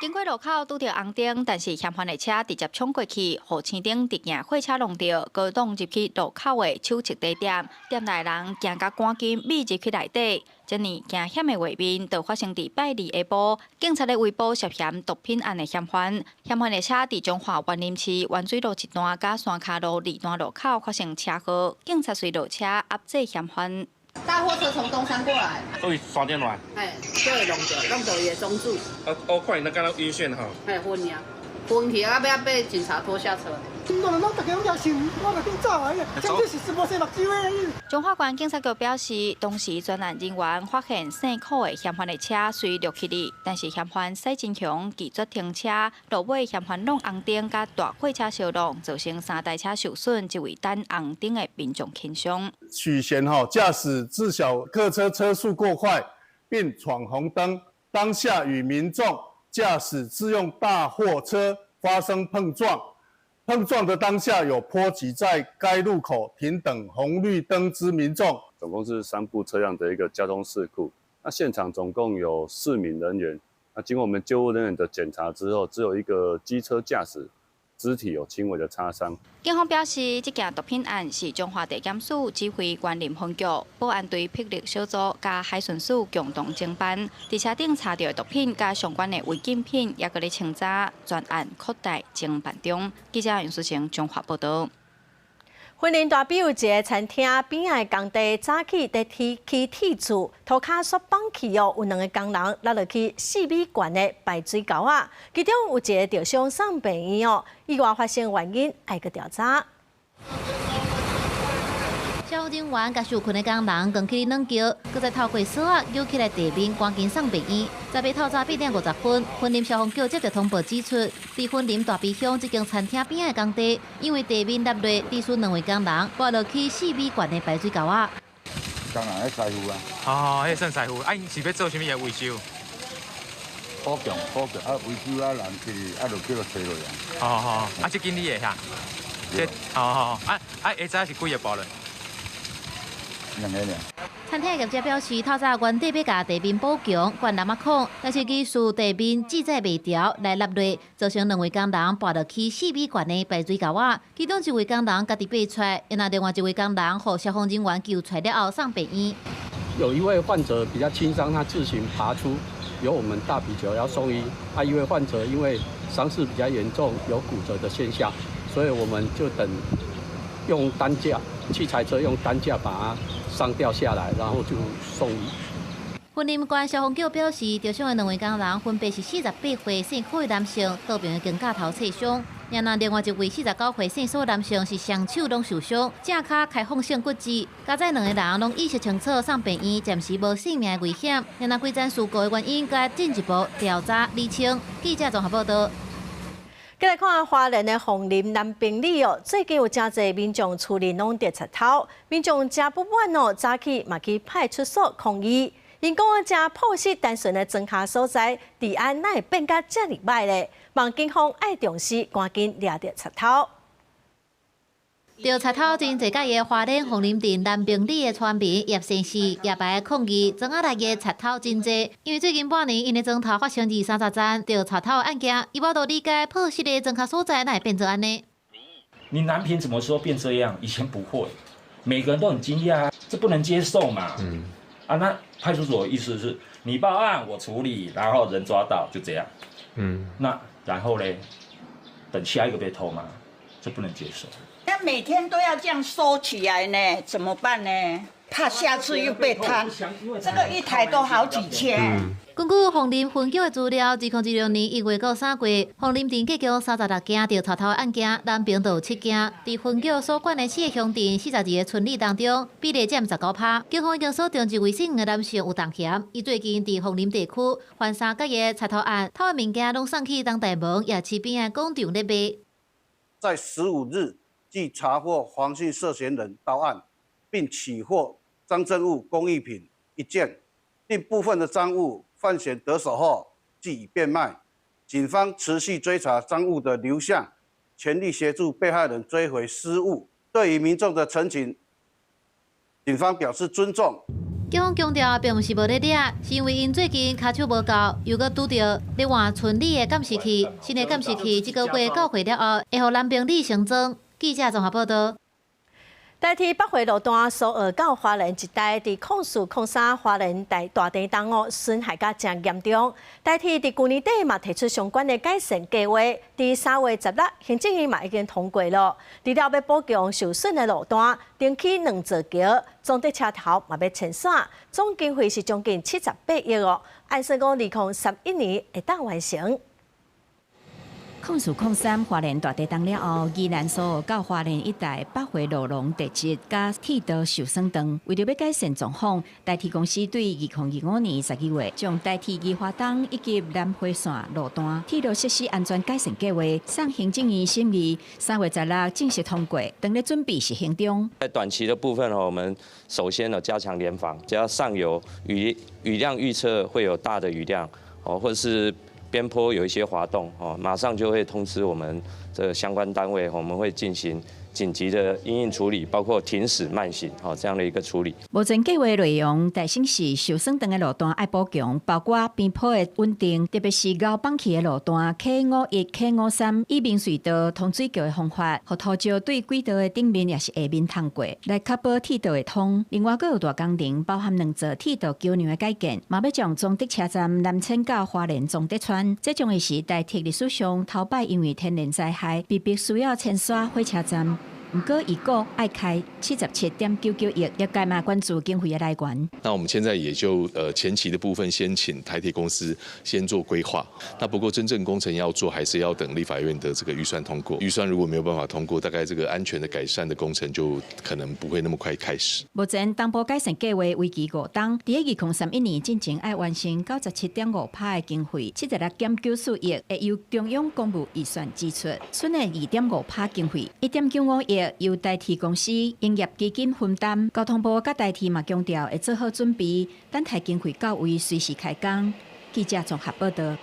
經過路口拄著紅燈，但是嫌犯的車直接衝過去，予青燈直行貨車挵著，閣擋入去路口的手測地點，店內人驚甲趕緊覕入去內底。這爾驚險的畫面，就發生佇拜二下晡，警察咧圍捕涉嫌毒品案的嫌犯，嫌犯的車佇彰化員林市灣水路一段佮山跤路二段路口發生車禍，警察隨落車壓制嫌犯。大貨車從東山過來，對山頂來，哎，對，挵著，挵著伊的中柱。啊，我看伊那敢若暈眩吼。嘿，昏呀，昏去啊，欲被警察拖下車。彰化縣警察局表示，當時專案人員發現姓柯的嫌犯的車隨掠去哩，但是嫌犯駛真強，拒絕停車，路尾嫌犯挵紅燈佮大貨車相挵，造成三台車受損，一位等紅燈的民眾輕傷。許賢吼駕駛自小客車車速過快，並闖紅燈，當下與民眾駕駛自用大貨車發生碰撞。碰撞的當下，有波及在該路口停等紅綠燈之民眾。總共是3部車輛的一個交通事故。那現場總共有4名人員，那經過我們救護人員的檢查之後，只有一個機車駕駛肢體有輕微的擦傷。警方表示，這件毒品案是彰化地檢署指揮員林分局保安隊霹靂小組佮海巡署共同偵辦，佇車頂查著的毒品佮相關的違禁品，猶閣咧清查，全案擴大偵辦中。記者楊淑晴彰化報道。雲林大埤有一个餐廳邊仔的工地，早起佇起鐵柱，塗跤煞崩去哦，有兩个工人落落去4米懸的排水溝仔，其中有一个著傷送病院哦，意外發生原因愛閣調查。消防人員共受困的工人扛起軟轎，閣再透過索仔揪起來地面，趕緊送病院。18透早8點50分，雲林消防局接著通報指出，佇雲林大埤鄉這間餐廳邊仔的工地，因為地面塌落，致使兩位工人跋落去4米懸的排水溝仔。工人咧師傅啊。哦，彼算師傅，啊，𪜶是欲做啥物的維修？補強補強啊，維修啊，人去啊，就叫做吹落啊。哦哦，啊，這間你的遐？這，哦哦，啊啊，下早是幾个跋落？兩个爾。餐廳業者表示，透早原底欲共地面補強、灌湳仔孔，但是技術地面制載袂牢來落落，造成兩位工人跋落去4米懸的排水溝仔。其中一位工人家己爬出來，另外一位工人予消防人員救出來了後送病院。有一位患者比較輕傷，他自行爬出，由我們大埤911送醫。啊，一位患者因為傷勢比較嚴重，有骨折的現象，所以我們就等用擔架器材車用擔架把他上吊下來，然後就送醫。雲林縣消防局表示，受傷的兩位工人分別是48歲姓柯的男性，倒爿的肩胛頭切傷；另另外一位49歲姓蘇男性是雙手攏受傷，正跤開放性骨折。佳哉兩個人攏意識清楚，送病院，暫時無性命危險。另外，規樁事故的原因，閣進一步調查釐清。記者綜合報道。繼來看花蓮的鳳林南平里哦，最近有誠濟民眾厝裡攏著賊偷，民眾誠不滿哦，早起嘛去派出所抗議，𪜶講遮樸實單純的莊跤所在，治安哪會變甲遮爾䆀咧？望警方愛重視，趕緊掠著賊偷。著賊偷真濟擺的花蓮鳳林鎮南平里的村民葉先生舉牌抗議，莊仔內的賊偷真濟，因為最近半年𪜶的莊頭發生二三十宗著賊偷的案件，伊無法度理解樸實的莊跤所在哪會變做按呢？你南平怎麼說變這樣？以前不會，每個人都很驚訝啊，這不能接受嘛。啊，那派出所的意思是，你報案我處理，然後人抓到就這樣。那然後嘞，等下一個被偷嗎？這不能接受。那每天都要這樣收起來呢，怎麼辦呢？怕下次又被貪。這個一台都好幾千。根據鳳林分局的資料，2016年1月到3月，鳳林鎮計共36件著賊偷的案件，南平就有7件。佇分局所管的4個鄉鎮、42個村里當中，比例佔19%。警方已經鎖定一位姓吳的男性有動嫌，伊最近佇鳳林地區犯3個的賊偷案，偷的物件攏送去東大門夜市邊的廣場咧賣。在15日，即查獲黃姓涉嫌人到案，並起獲贓證物工藝品一件，另部分的贓物犯嫌得手後即已變賣。警方持續追查贓物的流向，全力協助被害人追回失物。對於民眾的陳情，警方表示尊重。警方強調，並毋是無咧掠，是因為𪜶最近跤手無夠，又閣拄著咧換村里的監視器，新的監視器這個月交貨了後，會予南平里升裝。記者綜合報道。台鐵北迴路段蘇澳到花蓮一帶，佇04/03花蓮大大地動哦，損害甲誠嚴重。台鐵佇舊年底嘛提出相關的改善計劃，佇3月16，行政院嘛已經通過了。除了欲補強受損的路段，重起兩座橋，總得車頭嘛欲牽線，總經費是將近78億哦。按算講2031年會當完成。04/03花蓮大地動了後，宜蘭蘇澳到花蓮一帶北迴路廊地質佮鐵道受損斷，為著欲改善狀況，台鐵公司對2025年12月將台鐵宜花東以及南迴線路段鐵路設施安全改善計劃送行政院審議，3月16正式通過，當咧準備實行中。在短期的部分我們首先呢加強聯防，只要上游雨量預測會有大的雨量，哦，或者是邊坡有一些滑動，哦，馬上就會通知我們這個相關單位，我們會進行緊急的因應處理，包括停駛慢行，吼這樣的一個處理。目前計劃內容，大新市受損長的路段愛補強，包括邊坡的穩定，特別是𠢕放棄的路段 K51、K53，以明隧道通水橋的方法，予土石對軌道的頂面抑是下面通過，來確保鐵道會通。另外，閣有大工程，包含兩座鐵道橋梁的改建，嘛欲將彰德車站南遷到花蓮彰德村，這將會是台鐵歷史上頭擺因為天然災害被迫需要遷徙火車站。毋過，預估愛開77.99億，業界嘛關注經費的來源。那我們現在也就前期的部分，先請台鐵公司先做規劃。那不過真正工程要做，還是要等立法院的這個預算通過。預算如果沒有辦法通過，大概這個安全的改善的工程就可能不會那麼快開始。目前東部改善計劃為期5冬，佇2031年進前愛完成97.5%的經費，76.94億會由中央公務預算支出，剩的2.5%經費1.95億。由台鐵公司營業基金分擔，交通部佮台鐵嘛強調會做好準備，等待經費到位，隨時開工。記者綜合報道。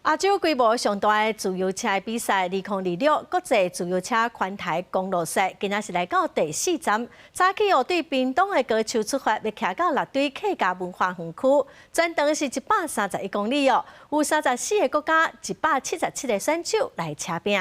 亞洲規模上大的自由車比賽，2026國際自由車環台公路賽，今仔是來到第四站。早起哦，對屏東的高樹出發，欲騎到六堆客家文化園區，全長是131公里哦，有34個國家，177個選手來車拼。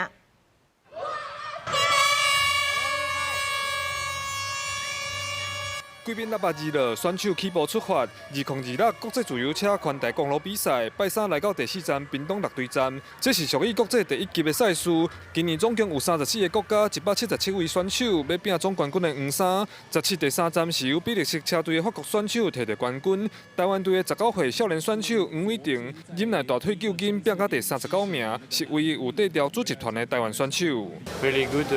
貴賓喇叭二落，選手起步出發。2026國際自由車環台公路比賽，拜三來到第四站屏東六堆站。這是屬於國際第一級的賽事。今年總共有34個國家，177位選手欲拼總冠軍的黃衫。17第三站是由比利時車隊的法國選手摕著冠軍，台灣隊的19歲少年選手黃偉霆忍耐大腿舊筋，拼到第39名，是唯一有綴牢主集團的台灣選手。 Very good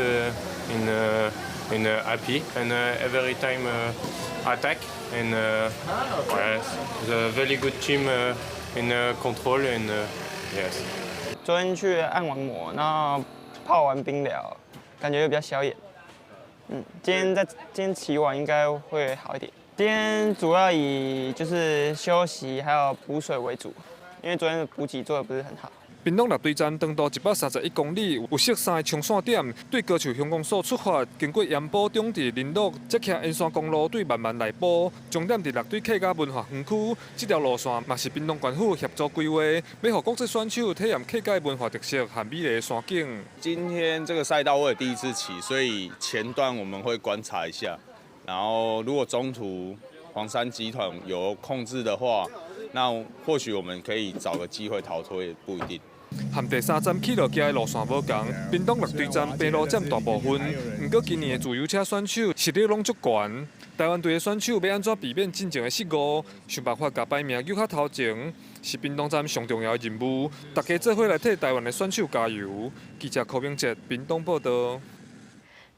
in happy and every time attack and yes, the very good team in control and yes. 昨天去按完摩，然後泡完冰療，感覺又比較消炎。今天騎完應該會好一點。今天主要以就是休息還有補水為主，因為昨天的補給做得不是很好。屏東六堆站長度131公里，有設三个衝線點，對高樹鄉公所出發，經過鹽埔、中坜、麟洛，才騎沿線公路對慢慢內埔，終點佇六堆客家文化園區。這條路線嘛是屏東縣府協助規劃，欲予國際選手體驗客家文化特色和美麗的山景。今天這個賽道我也第一次騎，所以前段我們會觀察一下，然後如果中途黃山集團有控制的話，那或許我們可以找個機會逃脫，也不一定。和第三站起落架的路線無仝，屏東六堆站平路佔大部分。毋過今年的自由車選手實力攏足懸，台灣隊的選手欲按怎避免進前的失誤，想辦法共排名扭較頭前，是屏東站上重要的任務。大家做伙來替台灣的選手加油。記者柯明哲屏東報道。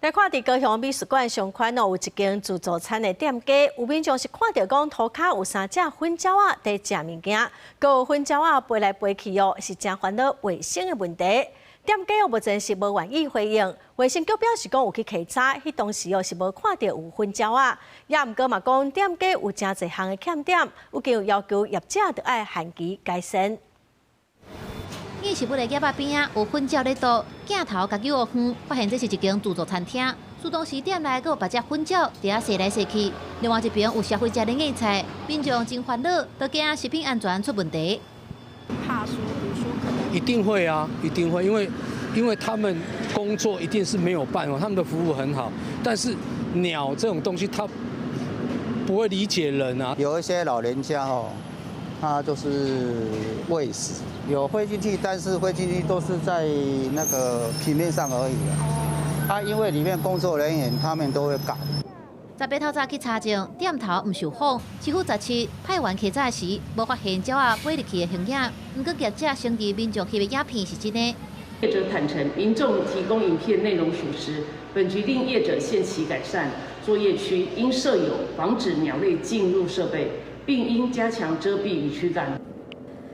來看佇高雄美術館上寬哦，有一間自助餐的店家，有民眾是看著講塗跤有三隻粉鳥仔佇食物件，閣有粉鳥仔飛來飛去哦，是誠煩惱衛生的問題。店家哦，目前是無願意回應，衛生局表示講有去稽查，彼當時哦是無看著有粉鳥仔，也毋過嘛講店家有誠濟項的欠點，已經有要求業者著愛限期改善。飲食部的業仔邊仔有粉鳥咧踱，鏡頭共扭予遠，發現這是一間自助餐廳。自當時店內閣有別隻粉鳥佇遐踅來踅去。另外一邊有消費者咧嗌菜，民眾真煩惱，都驚食品安全出問題。怕說，比如說可能一定會啊，一定會，因為他們工作一定是沒有辦法，他們的服務很好，但是鳥這種東西，它不會理解人啊。有一些老人家哦，他就是餵食，有飛進去，但是飛進去都是在那個平面上而已。啊，因為裡面工作人員他們都會趕。 18透早去查證，店頭毋受訪，市府17派員稽查時，無發現鳥仔飛入去的形影。毋過業者承認民眾翕的影片是真的。業者坦承，民眾提供影片內容屬實，本局令業者限期改善。作業區應設有防止鳥類進入設備，並應加強遮蔽與驅趕。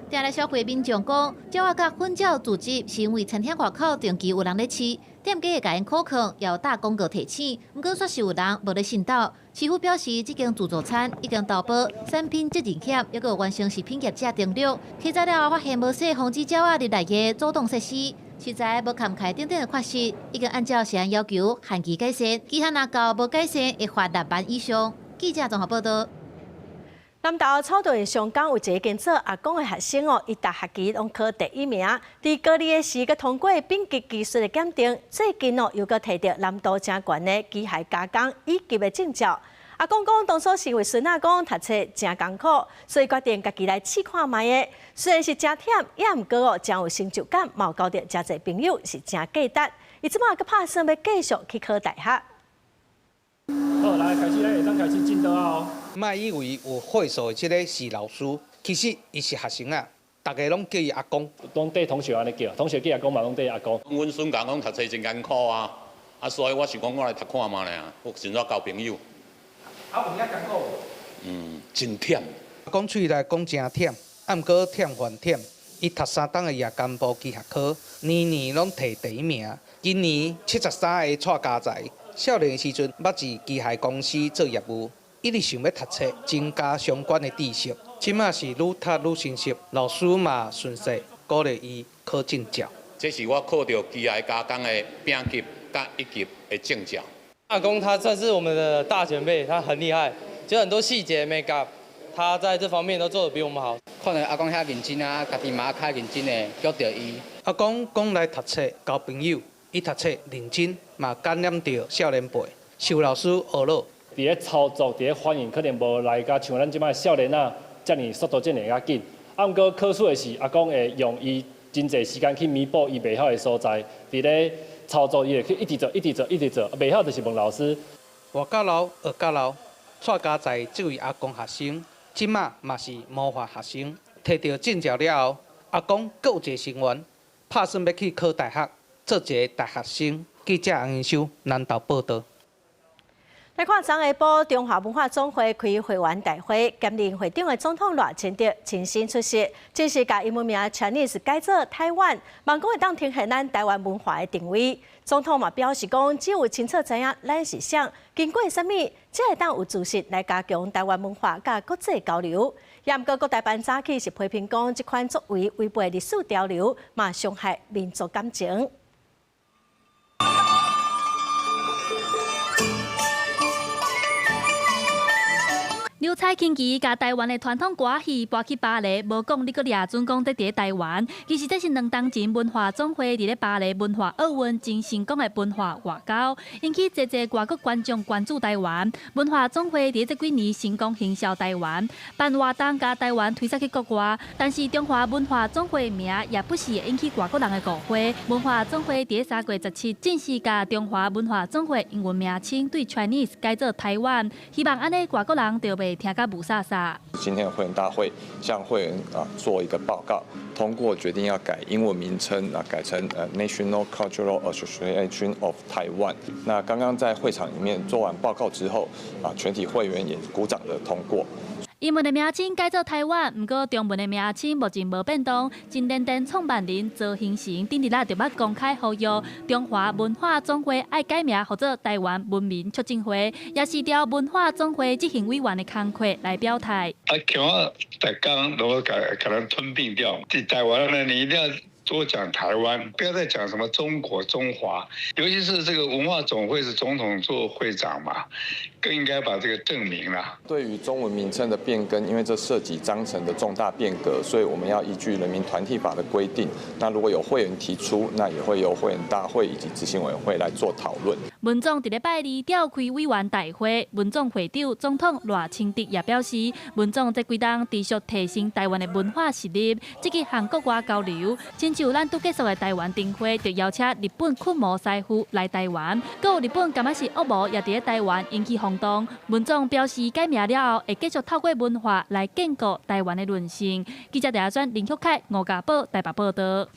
店內消費民眾講，鳥仔佮粉鳥聚集是因為餐廳外口長期有人咧飼，店家會共𪜶口控，也有打廣告提醒，毋過煞是有人無咧信道。市府表示，這間自助餐已經投報產品責任險，抑閣有完成食品業者登錄。稽查了後發現無洗防止鳥仔入來的阻擋設施，實在無涵蓋等等的缺失，已經按照食安要求限期改善，期限若到無改善，會罰6萬以上。記者綜合報道。南投草屯上港有一个叫做阿公的學生哦，伊逐學期攏考第一名，佇高二的時閣通過丙級技術的檢定，最近哦又閣提著南投誠懸的機械加工乙級的證照。阿公講當初是因為孫仔講讀冊誠艱苦，所以決定家己來試看覓的。雖然是誠忝，也毋過哦，誠有成就感，嘛有交著誠濟朋友，是誠價值。伊這擺閣拍算欲繼續去考大學。好，來開始，咱會當開始進刀哦。莫以為有會所的這个是老師，其實伊是學生啊，逐家攏叫伊阿公。攏綴同學按呢叫，同學叫阿公嘛，攏綴阿公。阮孫講講讀冊真艱苦啊，啊，所以我想講我來讀看覓咧，我想怎交朋友。啊，有影艱苦無？嗯，真忝。講喙內講誠忝，啊，毋過忝還忝。伊讀三冬的夜間部機械科，年年攏提第一名。今年73個蔡家才，少年的時陣捌佇機械公司做業務，一直想欲讀冊，增加相關的知識。這馬是愈讀愈生熟，老師嘛順勢鼓勵伊考證照。這是我考著機械加工的丙級佮乙級的證照。阿公他算是我們的大前輩，他很厲害，就很多細節眉角，他在這方面都做得比我們好。看著阿公遐認真啊，家己嘛較認真的叫著伊。阿公講來讀冊交朋友，伊讀冊認真，嘛感染著少年輩，受老師學落。佇咧操作，佇咧反應，可能無來甲像咱這擺少年仔遮爾速度遮爾較緊。啊，毋過考試的時，阿公會用伊真濟時間去彌補伊袂曉的所在，佇咧操作伊會去一直做，一直做，一直做，袂曉就是問老師。活甲老，學甲老，蔡家才這位阿公學生，這馬嘛是模範學生。提著證照了後，阿公閣有一个心願，拍算欲去考大學，做一个大學生。記者楊英修南投報道。來看昨下晡，中華文化總會開會員大會，兼任會長的總統賴清德親身出席，正式共英文名 Chinese 改做台灣，望講會當呈現咱台灣文化的定位。總統嘛表示講，只有清楚知影咱是啥，經過啥物，才會當有自信來加強台灣文化佮國際交流。也毋過，國台辦早起是批評講，這款作為違背歷史潮流，嘛傷害民族感情。劉彩輕奇共台灣的傳統歌戲搬去巴黎，無講你閣掠準講佇佇台灣。其實這是兩冬前文化總會佇咧巴黎文化奧運真成功的文化外交，引起濟濟外國觀眾關注台灣。文化總會佇這幾年成功行銷台灣，辦活動共台灣推捒去國外。但是中華文化總會名也不時會引起外國人的誤會。文化總會佇3月17正式共中華文化總會英文名稱對 Chinese 改做台灣，希望按呢外國人就袂聽甲霧煞煞。今天的會員大會向會員啊做一個報告，通過決定要改英文名稱啊，改成National Cultural Association of Taiwan。那剛剛在會場裡面做完報告之後，啊，全體會員也鼓掌的通過。英文的名稱改做台灣，毋過中文的名稱目前無變動。真連電創辦人曹興誠頂日仔就捌公開呼籲，中華文化總會愛改名，號做台灣文明促進會，也是調文化總會執行委員的工課來表態。啊，恐怕逐工攏共共咱吞併掉。佇台灣呢，你一定要多講台灣，不要再講什麼中國、中華，尤其是這個文化總會是總統做會長嘛，更應該把這個證明啦。對於中文名稱的變更，因為這涉及章程的重大變革，所以我們要依據人民團體法的規定。那如果有會員提出，那也會由會員大會以及執行委員會來做討論。文總佇咧拜二召開委員大會，文總會長總統賴清德也表示，文總這幾冬持續提升台灣的文化實力，積極向國外交流。親像咱拄結束的台灣燈會，就邀請日本驅魔師傅來台灣，閣有日本敢若是惡魔也佇咧台灣引起轟動。文總表示，改名了後，會繼續透過文化來建構台灣的韌性。記者陳阿林旭凱、吳家寶台北報導。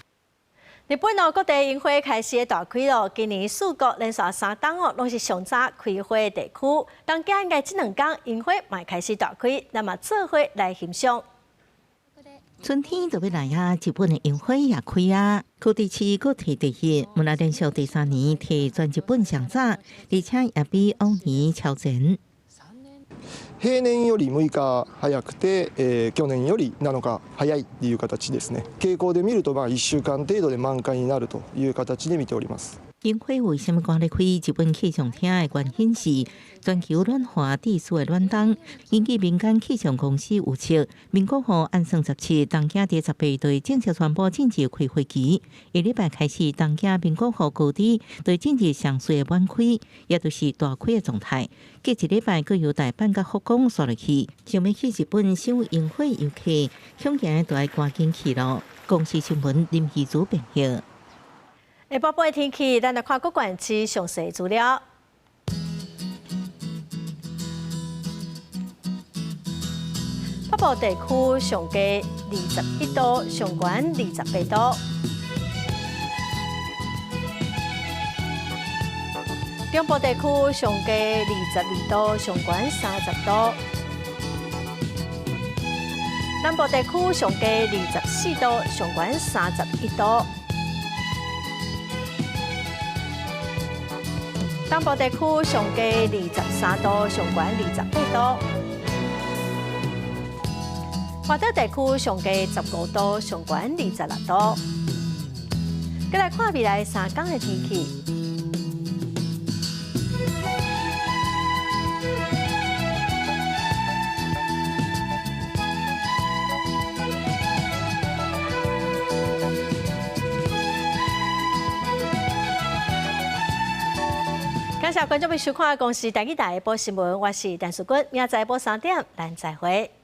日本哦，各地櫻花開始大開咯。今年四國連續三冬哦，攏是上早開花的地區。東京應該這兩工櫻花嘛開始大開，咱嘛做伙來欣賞。春天就欲來啊！日本的櫻花也開啊！高知市閣提第一，毋但連續第三年提全日本上早，而且也比往年超前。平年より6日早くて、去年より7日早いっていう形ですね。傾向で見るとまあ1週間程度で満開になるという形で見ております。櫻花為啥物趕咧開？日本氣象廳的原因是全球暖化致使的暖冬。根據民間氣象公司預測，名古屋按算17，東京佇18對正式宣布進入開花期。下禮拜開始，東京名古屋高知對進入上水的滿開，也就是大開的狀態。隔一禮拜，閣由大阪佮福岡煞落去，想欲去日本賞櫻花遊客，恐驚就愛趕緊去囉。公視新聞林希祖編譯。下晡晡的天氣，咱來看各縣市詳細資料。北部地區上低21度，上懸28度。中部地區上低22度，上懸30度。南部地區上低24度，上懸31度。東部地區上低23度，上懸28度；外島地區上低15度，上懸26度。閣來看未來三工的天氣。感謝觀眾朋友收看《公視台語台》下晡新聞，我是陳淑君，明仔載晡3點，咱再會。